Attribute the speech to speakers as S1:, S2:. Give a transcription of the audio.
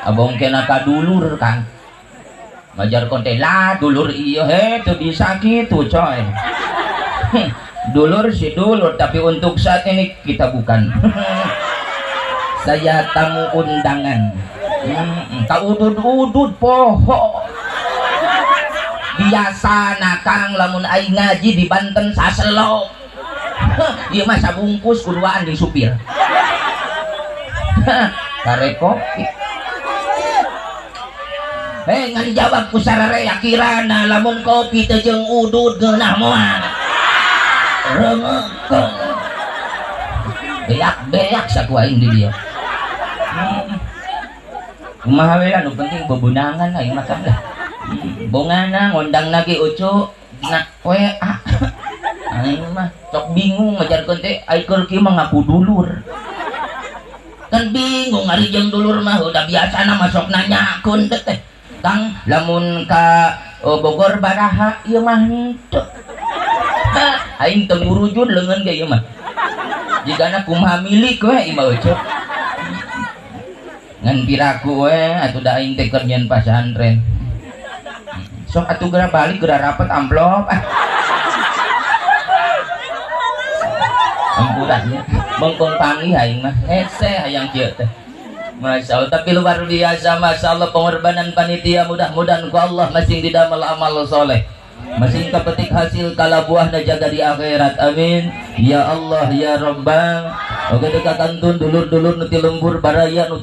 S1: Abong kena ka dulur Kang. Majar konte lah dulur iya he teu bisa kitu coy. Dulur si dulur, tapi untuk saat ini kita bukan. Saya tamu undangan. Tak udud-udud poho. Biasa Kang lamun aing ngaji di Banten saselop. Ieu mah sabungkus kuduaan di supir. Kare kopi. Hei ngan jawab ku sararea kirana lamun kopi teu jeung udud geunah moal. Reungeukeun. Beak-beak saku aing di dieu. Kumaha we lah nu penting bebunangan aing mah lah. Bongana ngondang lagi ucu na WA. Aing mah sok bingung ngajarkeun teh ai keur kieu mah ngaku dulur. Kan bingung ari jeung dulur mah udah biasana mah sok nanyakeun teh. Kang lamun ka Bogor baraha ieu mah henteu. Aing teu ngurujud leungeun ge ieu mah. Jigana kumaha milik we ieu mah ucu. Ngan piraku we atuh da aing teh keur nyeun pasantren. Sok atuh geura balik geura rapet amplop. Ampura nya mengkong panggih aing mah hese hayang kieu teh. Masya Allah, tapi luar biasa, Masya Allah pengorbanan panitia, mudah-mudahan ku Allah masing didamel amal soleh, masing kapetik hasil kalabuahna jaga di akhirat, amin ya Allah ya Rabbal. Oke deka kantun dulur-dulur nu ti lembur baraya nu